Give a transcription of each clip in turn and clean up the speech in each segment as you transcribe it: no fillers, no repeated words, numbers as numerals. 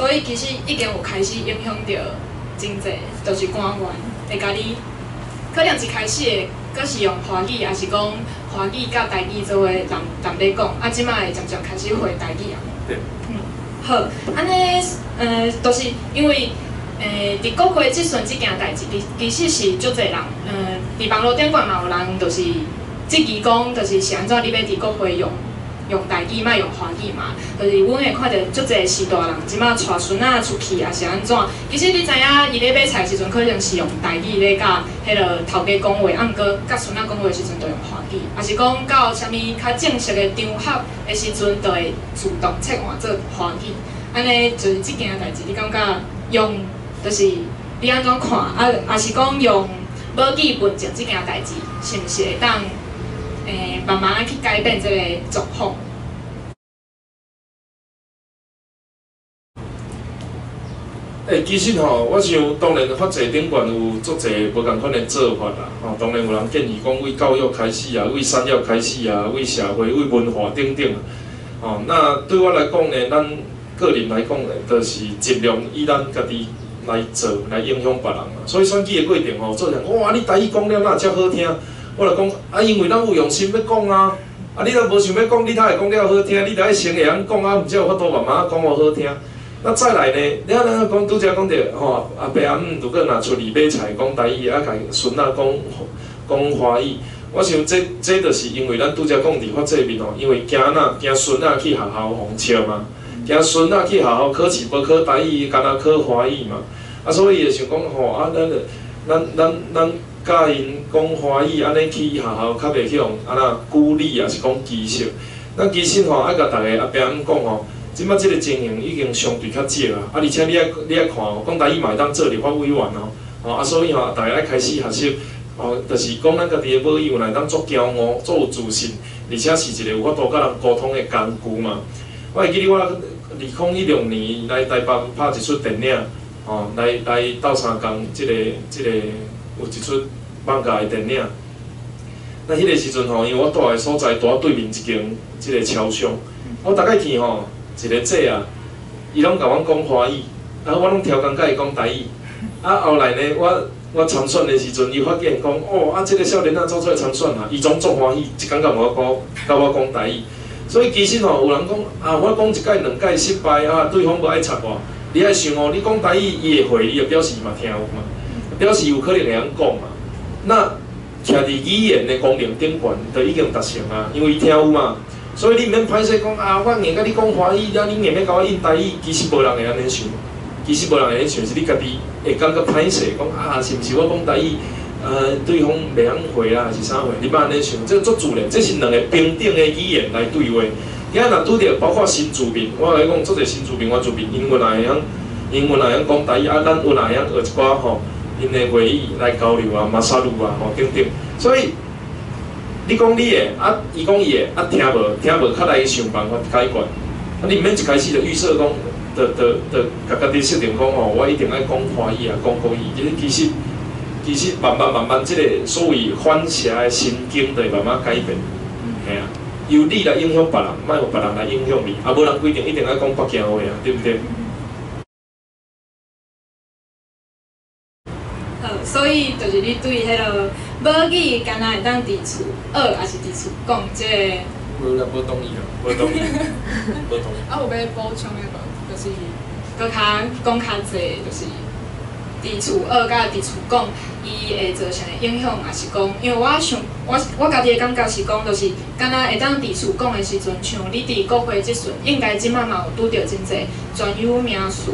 所以其實已經有開始影響著真濟，就是官員會共你，可能一開始會閣是用華語，抑是講華語佮台語做伙摠摠咧講，啊，這擺會漸漸開始回台語啊。對。嗯，好，按呢，就是因為，佇國會質詢這件代誌，其實是足濟人，佇網路頂懸嘛有人就是質疑講，就是是按怎你欲佇國會用台語，莫用華語嘛？就是阮會看著足濟序大人這擺帶孫仔出去，抑是按怎？其實你知影，伊咧買菜時陣可能是用台語咧佮彼个頭家講話，啊毋過佮孫仔講話時陣就用華語，抑是講到啥物較正式的場合的時陣，就會自動切換做華語。按呢就是這件代誌，你感覺用就是你按怎看？啊，抑是講用母語文政這件代誌，是毋是會當慢慢去改變這个狀況？欸，其實吼，我想當然法制頂懸有足濟無仝款的做法啦，吼，當然有人建議講為教育開始啊，為產業開始啊，為社會、為文化等等，吼，那對我來講呢，咱個人來講呢，就是盡量以咱家己來做，來影響別人嘛。所以選舉的過程吼，做人哇，你台語講了哪遮好聽？我就講啊，因為咱有用心欲講啊，啊，你若無想欲講，你哪會講了好聽？你著愛先會曉講啊，毋才有法度慢慢講予好聽。那再來呢？你啊，咱講拄才講著吼，阿伯阿姆如果若出去買菜講台語，啊，共孫仔講講華語，我想這這就是因為咱拄才講佇法制面吼，因為驚哪驚孫仔去學校予笑嘛，驚孫仔去學校考試無考台語，干焦考華語嘛，啊，所以會想講吼，啊，咱咱咱咱教𪜶講華語，按呢去學校較袂去予按怎孤立，抑是講歧視。咱其實吼愛共逐个阿伯阿姆講吼。這擺這个情形已經相對較少啊，啊，而且你愛看哦，講台語嘛會當做立法委員哦，吼啊，所以吼，逐家愛開始學習，哦，就是講咱家己的母語，有會當足驕傲、足有自信，而且是一个有法度佮人溝通的工具嘛。我會記得我2016年來台北拍一齣電影，吼，來鬥相共，這个有一齣放假的電影。那彼个時陣吼，因為我住的所在拄對面一間這个超商，我逐擺去吼。一个姐啊，伊攏共阮講華語，啊，我攏超工共伊講台語。啊，後來呢，我參選的時陣，伊發現講，哦，啊，這个少年仔走出來參選啊，伊總足歡喜，一工共我講，共我講台語。所以其實吼，有人講啊，我講一擺兩擺失敗啊，對方無愛插我。你愛想哦，你講台語，伊會回，伊就表示嘛聽有嘛，表示有可能會曉講嘛。那徛佇語言的功能頂懸，就已經達成啊，因為伊聽有嘛。所以你毋免歹勢講啊，我硬共你講華語，了你硬欲共我應台語，其實無人會按呢想，其實無人會按呢想，是你家己會感覺歹勢，講啊，是毋是我講台語，對方袂曉回啊，還是啥貨？你莫按呢想，這足自然，這是兩个平等的語言來對話。今仔若拄著包括新住民，我共你講，足濟新住民、原住民，𪜶嘛會曉，𪜶嘛會曉講台語，啊，咱嘛會曉學一寡吼，𪜶的話語來交流啊，馬薩魯啊，吼等等，所以。你講你的，啊，伊講伊的，啊，聽無聽無，較來想辦法解決。啊，你毋免一開始就預設講，就就就共家己設定講吼，我一定愛講華語啊，講國語。其實慢慢慢慢，這个所謂反射的神經就會慢慢改變。嘿啊，由你來影響別人，莫予別人來影響你。啊，無人規定一定愛講北京話啊，對毋對？好，所以就是你對彼个母語，敢若會當佇厝學，抑是佇厝講這个？無啦，無同意啦，無同意，無同意。啊，有欲補充的無？就是閣較講較濟，就是佇厝學佮佇厝講，伊會造成的影響，抑是講，因為我想，我家己的感覺是講，就是敢若會當佇厝講的時陣，像你佇國會質詢，應該這擺嘛有拄著真濟專有名詞。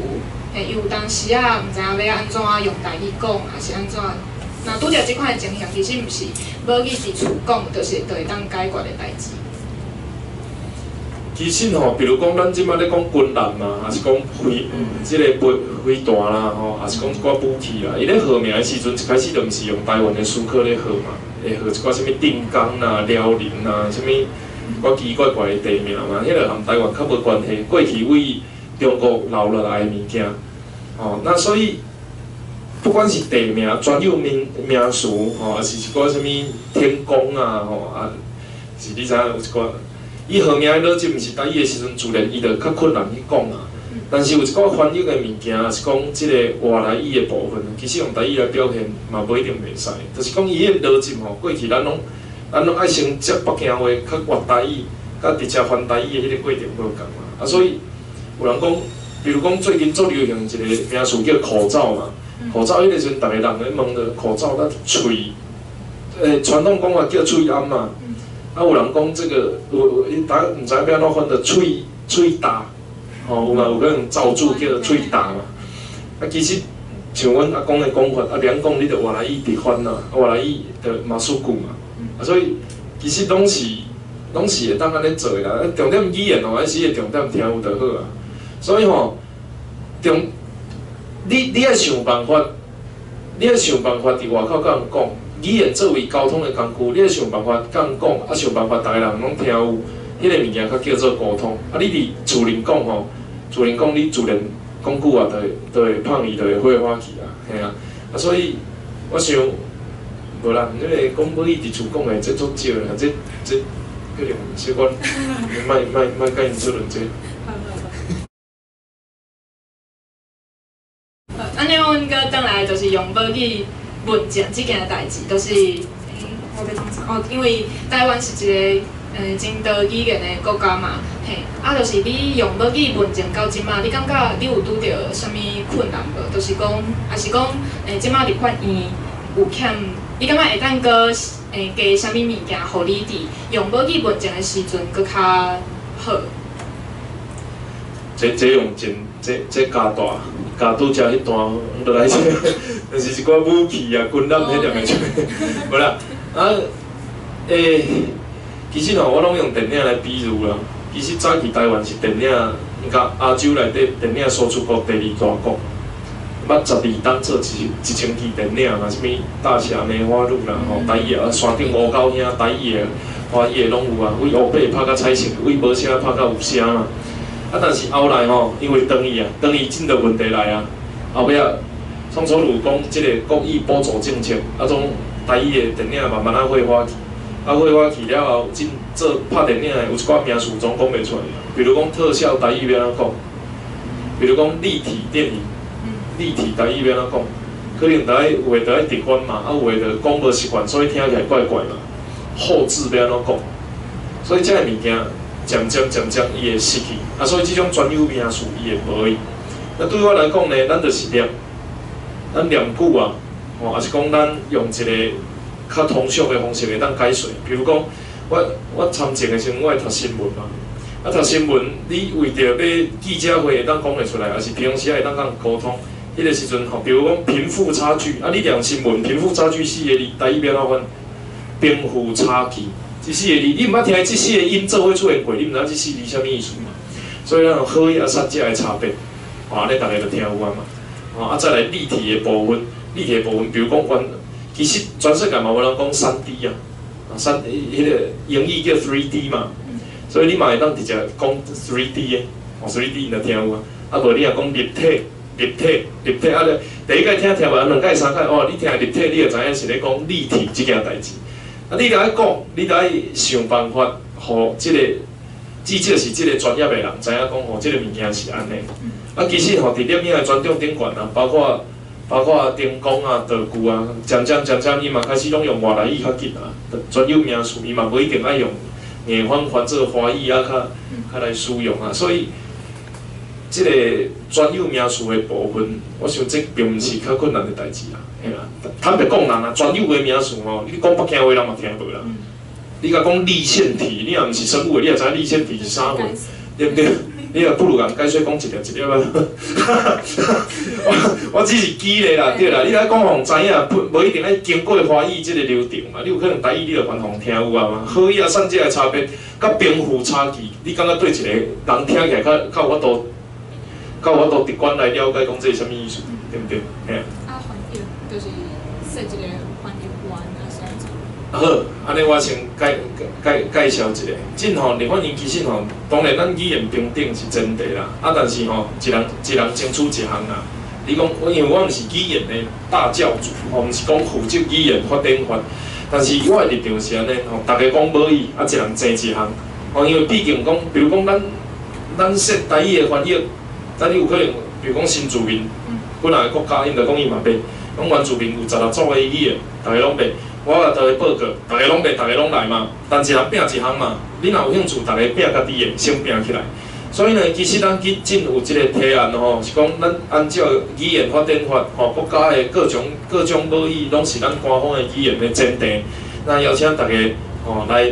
伊有當時仔毋知影欲按怎用台語講，抑是按怎？若拄著這款的情形，其實毋是母語佇厝講，就是就會當解決的代誌。其實吼，比如講，咱這擺咧講軍艦嘛，抑是講飛，這個飛飛彈啦，吼，抑是講一寡武器啦，伊咧號名的時陣，一開始就毋是用台灣的思考咧號嘛，會號一寡啥物鎮江啦、遼寧啦，啥物一寡奇奇怪怪的地名嘛，彼个和台灣較無關係，過去為中國留落來的物件。吼，那所以不管是地名、專有名名詞，吼，抑是一寡啥物天宮啊，吼啊，是你知影有一寡，伊號名的邏輯毋是台語的時陣，自然伊就較困難去講啊。但是有一寡翻譯的物件，也是講這個外來語的部分，其實用台語來表現嘛，無一定袂使。就是講伊彼個邏輯吼，過去咱攏愛先接北京話，較活台語，佮直接翻台語的彼個過程無仝嘛。啊，所以有人講，比如講最近足流行一個名詞叫口罩嘛，口罩彼個時陣，逐个人咧問著口罩咱喙，傳統講法叫喙罨嘛。啊，有人講這個有有，大家毋知影欲按怎翻著喙喙罩。吼，有嘛有可能造字叫喙罩嘛。啊，其實像阮阿公的講法，啊，兩講你著外來語直翻啦，外來語著嘛輸句嘛。啊，所以其實攏是會當按呢做的啦。重點語言吼，彼時的重點聽有就好啊。所以吼，重你愛想辦法，你愛想辦法佇外口佮人講，語言作為溝通的工具，你愛想辦法佮人講，啊，想辦法逐个人攏聽有，彼个物件較叫做溝通。啊，你佇自然講吼，自然講你自然講句話就會胖伊就會火花去啊，嘿啊。啊，所以我想，無啦，因為講母語佇厝講的這足少啦，這可能小可莫莫莫共𪜶討論這。按呢，阮閣轉來就是用母語文章這件代誌，就是，我欲講啥？哦，因為台灣是一個真多語言的國家嘛，嘿，啊，就是你用母語文章到這馬，你感覺你有拄著啥物困難無？就是講，抑是講，這馬立法院有欠，你感覺會當閣加啥物物件，予你佇用母語文章的時陣閣較好？這用真，這加大，加拄才彼段落來，就是一寡武器啊、軍力彼點會出，無啦，啊，其實吼，我攏用電影來比喻啦。其實早期台灣是電影，佮亞洲內底電影輸出國第二大國，捌12冬做1000支電影嘛，啥物大俠梅花鹿啦，吼，台語啊，山頂吳九兄，台語的、華語的攏有啊。為烏白拍甲彩色，為無聲拍甲有聲嘛。啊，但是後來吼，因為斷去啊，斷去真著問題來啊。後尾仔，宋楚瑜講這個國語補助政策，啊，種台語的電影慢慢仔火花去。啊，火花去了後，真做拍電影的有一寡名詞總講袂出來，比如講特效台語欲按怎講，比如講立體電影，立體台語欲按怎講，可能著愛有的著愛直翻嘛，啊有的著講無習慣，所以聽起來怪怪嘛。後製欲按怎講，所以這个物件漸漸漸漸伊會失去，啊，所以這種專有名詞伊會無去。那對我來講呢，咱就是念，咱念句啊，吼，抑是講咱用一個較通俗的方式會當解說，比如講，我參政的時陣，我會讀新聞嘛。啊，讀新聞，你為著欲記者會會當講會出來，抑是平常時會當佮人溝通，彼個時陣吼，比如講貧富差距，啊，你念新聞，貧富差距四個字，台語欲按怎翻？貧富差距，這四個字，你毋捌聽這四個音做伙出現過，你毋知影這四個字啥物意思嘛？所以咱用好與善者的差別，吼，按呢逐个就聽有啊嘛。吼，啊，再來立體的部分，立體的部分，比如講阮。其實全世界嘛無人講3D 啊，啊三彼個英語叫 3D 嘛，所以你嘛會當直接講 3D 的，哦 3D 𪜶就聽有啊。啊無你若講立體、立體、立體，啊咧第一擺聽聽無，兩擺三擺，哦你聽立體，你就知影是咧講立體這件代誌。啊你著愛講，你著愛想辦法，予這個至少是這個專業的人知影講，吼這個物件是按呢。啊其實吼，佇攝影的傳統頂懸啊，包括燈光啊、道具啊，漸漸漸漸，伊嘛開始攏用外來語較緊啊，專有名詞伊嘛無一定愛用硬翻翻做華語啊，較較來使用啊。所以，這個專有名詞的部分，我想這並毋是較困難的代誌啦，嘿啦。坦白講人啊，專有的名詞吼，你講北京話人嘛聽無啦。你共講立線體，你若毋是生物的，你也知影立線體是啥貨，對毋對？你若不如共解說講一粒一粒啊！我只是舉例啦，對啦，你來講予人知影，不無一定愛經過華語這個流程嘛，你有可能台語你就完全聽有啊嘛。好與善者的差別，佮貧富差距，你感覺對一個人聽起來較有法度，較有法度直觀來了解講這是啥物意思，對毋對？嘿啊。啊，翻譯就是設一個翻譯員還是按怎？好，按呢我先介紹一下。這吼立法院其實吼，當然咱語言平等是前提啦。啊，但是吼，一人一人爭取一項啦。你講，因為我毋是語言的大教主，吼，毋是講負責語言發展法。但是我的立場是按呢，吼，逐家講母語，啊，一人爭一項。吼，因為畢竟講，比如講咱設台語的翻譯，但你有可能，比如講新住民，幾若个國家，𪜶就講伊嘛欲，講原住民有16組的語言，逐个攏欲。我共逐家報告，逐个攏欲，逐个攏來嘛。但一人拚一項嘛，你若有興趣，逐个拚家己的，先拚起來。所以呢，其實咱去真有這個提案吼，是講咱按照語言發展法吼，國家的各種各種母語攏是咱官方的語言的前提。那邀請大家吼來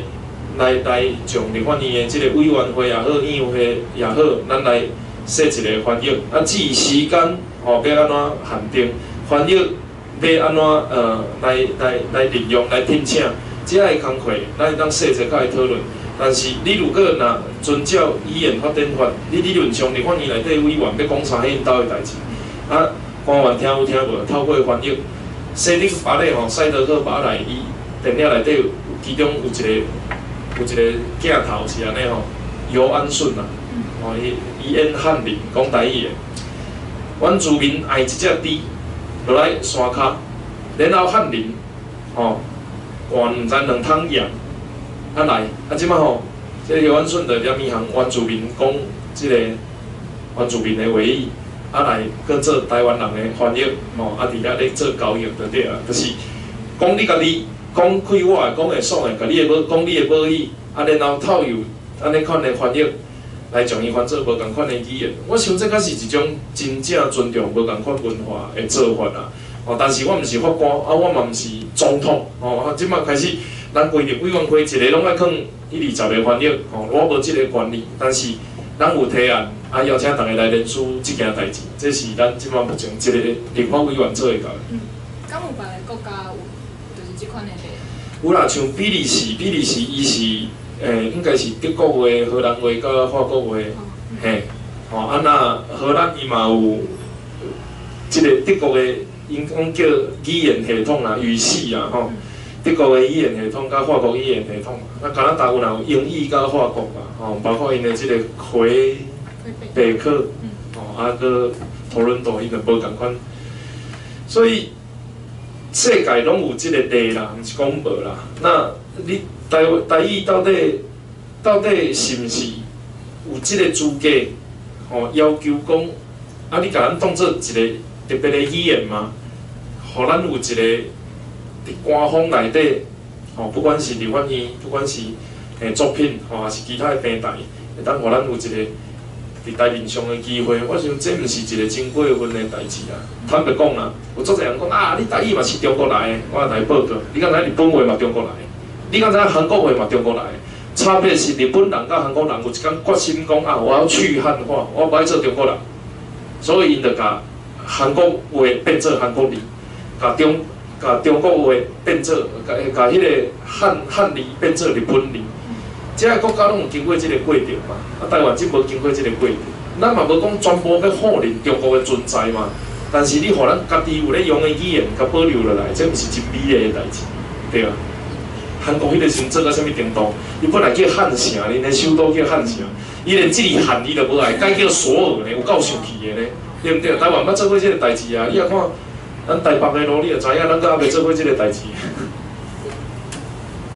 來來，將立法院的這個委員會也好，院會也好，咱來設一個翻譯。啊，至於時間吼欲按怎限定，翻譯欲按怎來來來利用來聘請，這个工課咱會當細節較來討論。但是你如果若遵照語言發展法，你理論上立法院內底委員欲講啥，彼𪜶兜的代誌。啊，官員聽有聽無，透過翻譯，西德巴勒吼，賽德克巴萊伊電影內底有其中有一個有一個鏡頭是按呢吼，游安順啊，吼伊伊演漢人講台語的，原住民愛一隻豬落來山跤，然後漢人吼灌毋知兩桶鹽。啊來，啊這擺吼，這个游安順就念一項原住民講這个原住民的話語，啊來閣做台灣人的翻譯，吼，啊佇遐咧做交易就對啊，就是講你家己講快活的，講會爽的，共你的母講你的母語，啊然後透由按呢款的翻譯來將伊翻做無仝款的語言。我想這閣是一種真正尊重無仝款文化的做法啦。哦，但是我毋是法官，啊我嘛毋是總統，吼，啊這擺開始。咱規定委員會一个攏愛囥一二十个翻譯，吼，我無這个權利，但是咱有提案，啊邀請逐家來聯署這件代誌，這是咱這擺目前一個立法委員做會到的。嗯，敢有別个國家有，就是這款的例？有啦，像比利時，比利時伊是應該是德國話、荷蘭話佮法國話，嘿，吼啊那荷蘭伊嘛有這个德國的，𪜶講叫語言系統啦、語系啊，吼。德國的語言系統佮法國語言系統，啊加拿大有若有英語佮法國嘛，吼，包括𪜶的這個魁北克，吼，啊閣多倫多，伊就無仝款，所以世界攏有這個例啦，毋是講無啦。那你台台語到底到底是毋是有這個資格，吼，要求講，啊你共咱當做一個特別的語言嗎？予咱有一個佇官方內底，吼，不管是立法院，不管是作品，吼，抑是其他的平台，會當予咱有一個佇台面上的機會。我想這毋是一個真過分的代誌啊。坦白講啦，有足濟人講啊，你台語嘛是中國來的，我也來報告。你敢知日本話嘛中國來的？你敢知韓國話嘛中國來的？差別是日本人佮韓國人有一工決心講啊，我要去漢化，我無愛做中國人，所以𪜶就共韓國話變做韓國字，共中共中國話變做，共共彼個漢漢字變做日本字。這个國家攏有經過這个過程嘛，啊，台灣只無經過這个過程，咱嘛無講全部欲否認中國的存在嘛，但是你予咱家己有咧用的語言，共保留落來，這毋是真美麗的代誌，對啊。韓國彼个時陣做到啥物程度？伊本來叫漢城，𪜶的首都叫漢城，伊連這个漢伊都無愛，改叫首爾呢，有夠生氣的呢，對毋對？台灣捌做過這个代誌啊，你若看咱台北的路，你就知影，咱閣猶未做過這个代誌。